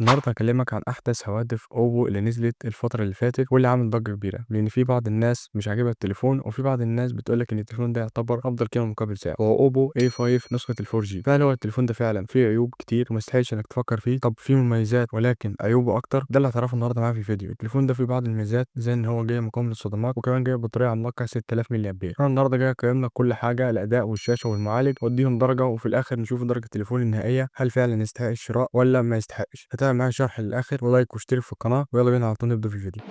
النهارده هاكلمك عن أحدث هواتف أوبو اللي نزلت الفترة اللي فاتت واللي عامل ضجة كبيرة، لأن في بعض الناس مش عاجبها التليفون وفي بعض الناس بتقول لك إن التليفون ده يعتبر أفضل قيمة مقابل سعر، وهو أوبو A5 نسخة ال4G. فهل هو التليفون ده فعلا فيه عيوب كتير وما يستاهلش إنك تفكر فيه؟ طب فيه مميزات ولكن عيوبه أكتر؟ ده اللي هتعرفه النهارده معايا في الفيديو. التليفون ده فيه بعض الميزات زي إن هو جاي مقاوم للصدمات وكمان جاي بطارية عملاقة 6000 ملي أمبير. أنا النهارده جاي أقيم لك كل حاجة، الأداء والشاشة والمعالج، وأديهم درجة وفي الآخر نشوف درجة التليفون النهائية هل فعلا يستحق الشراء ولا ما يستحقش. هتابع معايا شرح للاخر و like واشترك في القناة، ويلا بينا على طول نبدا في الفيديو.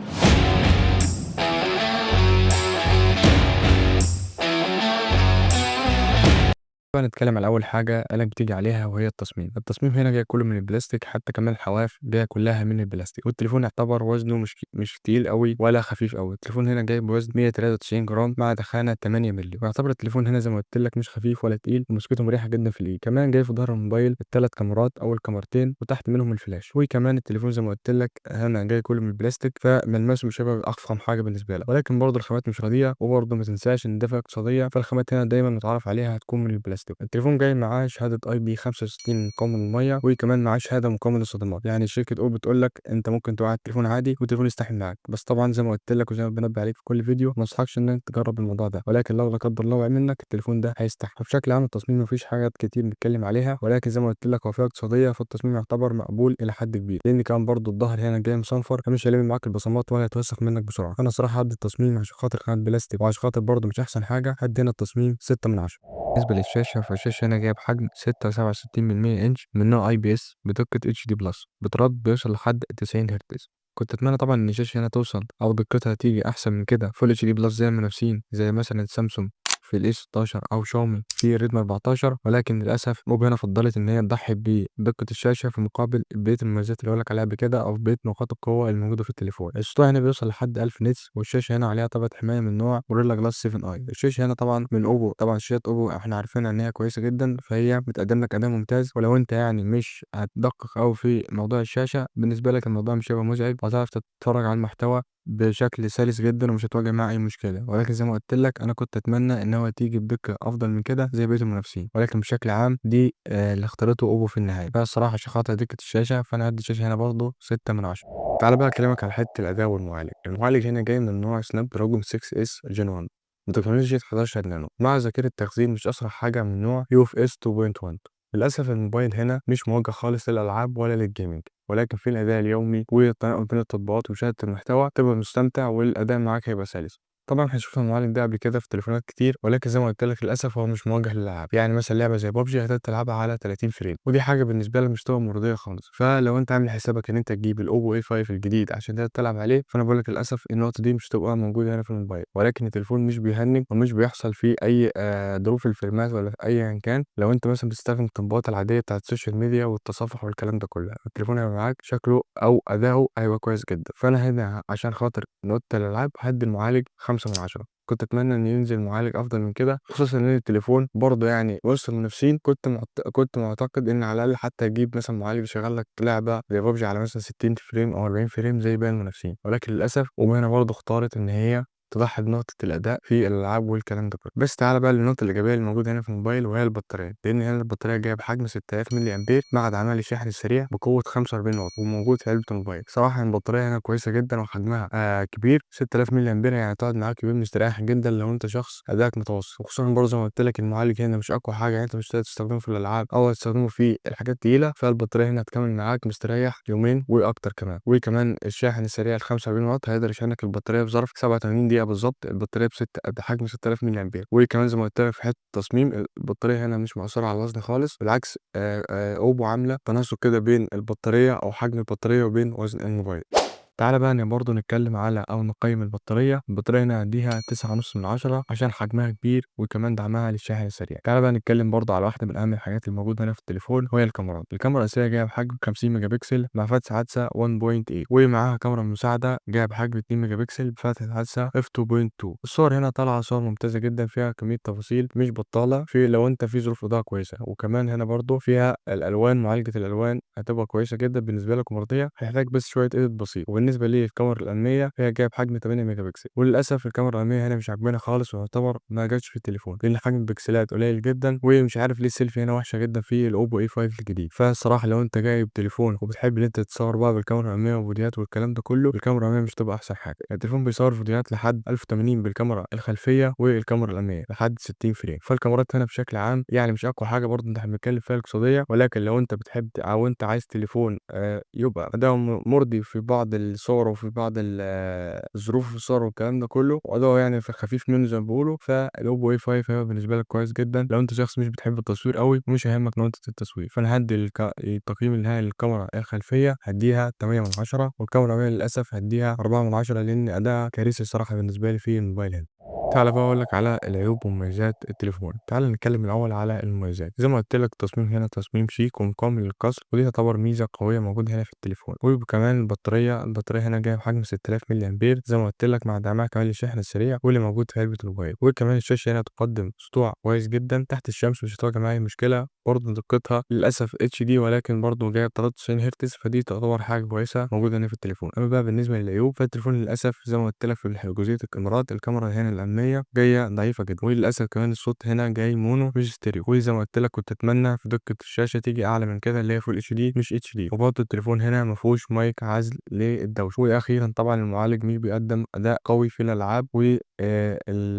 بقى نتكلم على اول حاجة قالك بتيجي عليها وهي التصميم. التصميم هنا جاي كله من البلاستيك، حتى كمان الحواف جاية كلها من البلاستيك، والتليفون يعتبر وزنه مش تقيل قوي ولا خفيف قوي. التليفون هنا جاي بوزن 193 جرام مع تخانه 8 مللي، ويعتبر التليفون هنا زي ما قلت لك مش خفيف ولا تقيل، ومسكته مريحه جدا في الايد. كمان جاي في ظهر الموبايل الثلاث كاميرات، اول كاميرتين وتحت منهم الفلاش. وكمان التليفون زي ما قلت لك هنا جاي كله من البلاستيك، فملمسه مش هيبقى افخم حاجة بالنسبة لك، ولكن برضه الخامات مش رديئة. وبرضه ما تنساش ان ده فئة اقتصادية، فالخامات هنا دايما متعرف عليها هتكون من البلاستيك. التليفون جاي معاه شهادة IP 65 مقاومة للمية، وكمان معاه شهادة مقاومة للصدمات. يعني شركة اوبو بتقول لك انت ممكن توقع التليفون عادي والتليفون يستحمل معاك، بس طبعا زي ما قلت لك وزي ما بنبه عليك في كل فيديو، ما انصحكش ان انت تجرب الموضوع ده، ولكن لو لا قدر الله وقع منك التليفون ده هيستحمل. فبشكل عام التصميم مفيش حاجات كتير نتكلم عليها، ولكن زي ما قلت لك هو فئة اقتصادية، فالتصميم يعتبر مقبول الى حد كبير، لان كمان برضو الظهر هنا جاي مصنفر، فمش هيلم معاك البصمات ولا هيتوسخ منك بسرعة. انا صراحة هدي التصميم عشان خاطر خامات بلاستيك وعشان خاطر برضو مش احسن حاجة، هدي هنا التصميم 6 من 10. بالنسبة للشاشة، فالشاشة هنا جاية بحجم 6.67 إنش من نوع IPS بدقة HD plus، بتردد بيوصل لحد 90 هرتز. كنت أتمنى طبعا إن الشاشة هنا توصل أو دقتها تيجي أحسن من كده full HD plus زي المنافسين، زي مثلا سامسونج في ال A 16 او شاومي في ريدمي 14، ولكن للاسف اوبو هنا فضلت ان هي تضحي بدقة الشاشة في مقابل بقية المميزات اللي هقولك عليها قبل كده، او بقية نقاط القوة الموجودة في التليفون. السطوع هنا بيوصل لحد 1000 nits، والشاشه هنا عليها طبقه حماية من نوع Gorilla Glass 7 i. الشاشة هنا طبعا من اوبو، طبعا شاشات اوبو احنا عارفين ان هي كويسة جدا، فهي بتقدم لك اداء ممتاز. ولو انت يعني مش هتدقق قوي في موضوع الشاشة، بالنسبة لك الموضوع مش هيبقى مزعج، وهتعرف تتفرج على المحتوى بشكل سلس جدا ومش هتواجه معاه اي مشكلة. ولكن زي ما قلت لك انا كنت اتمنى ان هو تيجي بدقة افضل من كده زي بقية المنافسين، ولكن بشكل عام دي اللي اختارته اوبو في النهاية. فالصراحه عشان خاطر دقه الشاشة فانا هدي الشاشة هنا برضه 6 من 10. تعالى بقى اكلمك على حتة الاداء والمعالج. المعالج هنا جاي من نوع Snapdragon 6 s Gen 1 بتكنولوجيا 11 نانو، مع ذاكره تخزين مش اسرع حاجة من نوع UFS 2.1. للأسف الموبايل هنا مش موجه خالص للألعاب ولا لل gaming، ولكن في الأداء اليومي والتنقل بين التطبيقات ومشاهدة المحتوى تبقى مستمتع والأداء معاك هيبقى سلس. طبعا احنا شفنا المعالج ده قبل كده في تليفونات كتير، ولكن زي ما قلت لك للاسف هو مش موجه للالعاب. يعني مثلا لعبه زي بابجي هتقدر تلعبها على 30 frame، ودي حاجة بالنسبة لك مش تبقى مرضية خالص. فلو انت عامل حسابك ان انت تجيب الاوبو A5 الجديد عشان تقدر تلعب عليه، فانا بقول لك للاسف النقطة دي مش هتبقى موجودة هنا في الموبايل. ولكن التليفون مش بيهنج ومش بيحصل فيه اي drop الفريمات ولا ايا كان. لو انت مثلا بتستخدم التطبيقات العادية بتاعت ال social media والتصفح والكلام ده كله، التليفون هيبقى معاك شكله او اداؤه هيبقى كويس جدا. فانا هنا عشان خاطر نقطة الالعاب هدي المعالج 5 من 10. كنت اتمنى ان ينزل معالج افضل من كده، خصوصا ان التليفون برضه يعني وسط المنافسين. كنت معتقد ان على الاقل حتى يجيب مثلا معالج يشغل لك لعبه زي بابجي على مثلا 60 frame او 40 frame زي باقي المنافسين، ولكن للاسف وهنا برضه اختارت ان هي تضحي بنقطة الأداء في الألعاب والكلام ده كله. بس تعالى بقى للنقطة الإيجابية اللي موجودة هنا في الموبايل وهي البطارية، لأن هنا البطارية جاية بحجم 6000 ملي أمبير مع دعمها للشحن السريع بقوة 45 واط، وموجود في علبة الموبايل. صراحة البطارية هنا كويسة جدا وحجمها كبير 6000 ملي أمبير، يعني تقعد معاك يومين مستريح جدا لو أنت شخص أدائك متوسط. وخصوصا برضه زي ما قلت لك المعالج هنا مش أقوى حاجة، يعني أنت مش هتقدر تستخدمه في الألعاب أو هتستخدمه في الحاجات التقيلة، فالبطارية هنا هتكمل معاك مستريح يومين وأكتر كمان. وكمان الشاحن السريع ال 45 واط هيقدر يشحن لك البطارية في ظرف 87 دقيقة بالظبط، البطارية بحجم 6000 ملي أمبير. وكمان زي ما قلت لك في حتة التصميم، البطارية هنا مش مقصرة على الوزن خالص، بالعكس اوبو عامله تناسق كده بين البطارية او حجم البطارية وبين وزن الموبايل. تعالى بقى برضه نتكلم على او نقيم البطارية. البطارية هنا هديها 9.5 من 10 عشان حجمها كبير وكمان دعمها للشاحن السريع. تعالى بقى نتكلم برضه على واحدة من اهم الحاجات الموجودة هنا في التليفون وهي الكاميرات. الكاميرا الاساسية جاية بحجم 50 ميجا بكسل مع فتحه عدسة 1.8، ومعاها كاميرا مساعدة جاية بحجم 2 ميجا بكسل بفتحه عدسة f2.2. الصور هنا طالعه صور ممتازة جدا، فيها كمية تفاصيل مش بطاله في لو انت في ظروف اضاءه كويسة. وكمان هنا برضه فيها الالوان، معالجة الالوان هتبقى كويسة جدا بالنسبة لك ومرضيه، هيحتاج بس شوية edit بسيط. وبالنسبة بالنسبة للكاميرا الأمامية فهي جاية بحجم 8 ميجا بكسل، وللأسف الكاميرا الأمامية هنا مش عاجباني خالص، ويعتبر ما جاتش في التليفون لأن حجم البكسلات قليل جدا، ومش عارف ليه السيلفي هنا وحشة جدا في الأوبو A5 الجديد. فالصراحة لو أنت جايب تليفون وبتحب إن أنت تتصور بقى بالكاميرا الأمامية وفيديوهات والكلام ده كله، الكاميرا الأمامية مش تبقى أحسن حاجة. التليفون بيصور فيديوهات لحد 1080 بالكاميرا الخلفية والكاميرا الأمامية لحد 60 frame. فالكاميرات هنا بشكل عام يعني مش أقوى حاجة، برضه أنت بنتكلم فيها الاقتصادية، ولكن لو أنت بتحب أو أنت عايز تليفون يبقى أداؤه مرضي في بعض الصور وفي بعض الظروف في الصور والكلام ده كله، وأداؤه يعني في الخفيف منه زي ما بيقولوا، فالأوبو A5 هيبقى بالنسبة لك كويس جدا. لو أنت شخص مش بتحب التصوير قوي ومش هيهمك نقطة التصوير، فأنا هدي التقييم النهائي للكاميرا الخلفية هديها 8 من 10، والكاميرا الأمامية للأسف هديها 4 من 10 لأن أداءها كارثي الصراحة بالنسبة لي في الموبايل هنا. تعالى بقى أقول لك على العيوب ومميزات التليفون. تعالى نتكلم الأول على المميزات. زي ما قلت لك التصميم هنا تصميم شيك ومقاوم للكسر، ودي تعتبر ميزة قوية موجودة هنا في التليفون. وكمان البطارية هنا جاية بحجم 6000 ملي أمبير زي ما قلت لك، مع دعمها كمان للشحن السريع واللي موجود في علبة الموبايل. وكمان الشاشة هنا تقدم سطوع كويس جدا تحت الشمس، مش هتواجه معايا مشكلة. برضه دقتها للأسف HD، ولكن برضه جاية 93 هرتز، فدي تعتبر حاجة كويسة موجودة هنا في التليفون. أما بقى بالنسبة للعيوب، فالتليفون للأسف زي ما قلت لك في جزئية الكاميرات، الكاميرا هنا الأمامية جاية ضعيفة جدا، وللأسف كمان الصوت هنا جاي mono مش ستيريو. وزي ما قلت لك كنت أتمنى في دقة الشاشة تيجي أعلى من كده اللي هي full HD مش HD. وبرضه التليفون هنا ما فيهوش مايك عزل للدوشة. وأخيرا طبعا المعالج مش بيقدم أداء قوي في الألعاب، و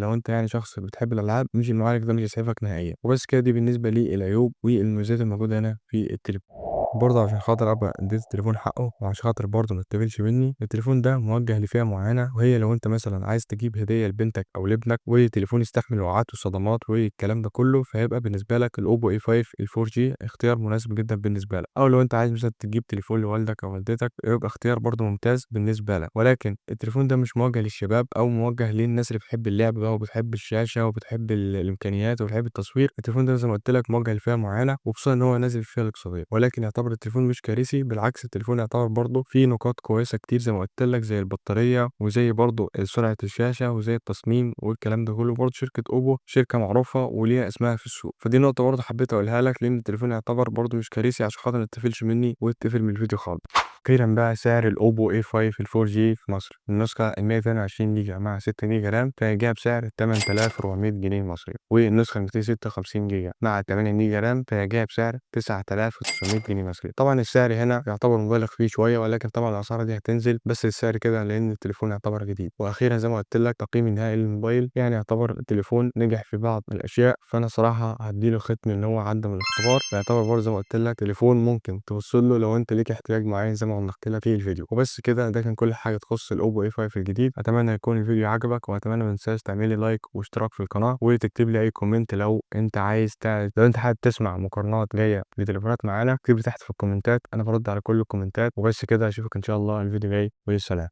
لو أنت يعني شخص بتحب الألعاب مش المعالج ده مش هيسعفك نهائيا. وبس كده، دي بالنسبة للعيوب والمميزات الموجودة هنا في التليفون. برضه عشان خاطر ابقى اديت التليفون حقه، وعشان خاطر برضه ما تتقفلش مني، التليفون ده موجه لفئة معينة، وهي لو انت مثلا عايز تجيب هديه لبنتك او لابنك وتليفون يستحمل وقعات وصدمات والكلام ده كله، فهيبقى بالنسبة لك الاوبو A5 ال 4G اختيار مناسب جدا بالنسبة لك. او لو انت عايز مثلا تجيب تليفون لوالدك او والدتك يبقى اختيار برضه ممتاز بالنسبة لك. ولكن التليفون ده مش موجه للشباب او موجه للناس اللي بتحب اللعب بقى وبتحب الشاشة وبتحب الامكانيات وبتحب التصوير. التليفون ده زي ما قلت لك موجه لفئة معينة، وخصوصا ان هو نازل في فئة الاقتصادية. ولكن يعتبر التليفون مش كارثي، بالعكس التليفون يعتبر برضه فيه نقاط كويسة كتير زي ما قلت لك، زي البطارية وزي برضه سرعة الشاشة وزي التصميم والكلام ده كله. برضه شركة اوبو شركة معروفة وليها اسمها في السوق، فدي نقطة برضه حبيت اقولها لك، لان التليفون يعتبر برضه مش كارثي عشان خاطر ما تتقفلش مني وتتقفل من الفيديو خالص. أخيرا بقى سعر الأوبو A5 ال 4G في مصر، النسخة ال 122 جيجا مع 6 جيجا RAM فهي جاية بسعر 8400 جنيه مصري، والنسخة 256 جيجا مع 8 جيجا RAM فهي جاية بسعر 9900 جنيه مصري. طبعا السعر هنا يعتبر مبالغ فيه شوية، ولكن طبعا الأسعار دي هتنزل، بس السعر كده لأن التليفون يعتبر جديد. وأخيرا زي ما قلت لك تقييم النهائي للموبايل، يعني يعتبر التليفون نجح في بعض الأشياء، فأنا صراحة هديله ختم إن هو عدى من الاختبار. فيعتبر برضه زي ما قلت لك تليفون ممكن توصل له لو أنت ليك احتياج معين زي ما وضحت لك في الفيديو. وبس كده، ده كان كل حاجة تخص الأوبو A5 الجديد. أتمنى يكون الفيديو عجبك، وأتمنى ما تنساش تعمل لي like واشتراك في القناة، وتكتب لي أي comment لو أنت عايز لو أنت حابب تسمع مقارنات جاية لتليفونات معانا، اكتب لي تحت في الكومنتات، أنا برد على كل الكومنتات. وبس كده، أشوفك إن شاء الله الفيديو الجاي، والسلام.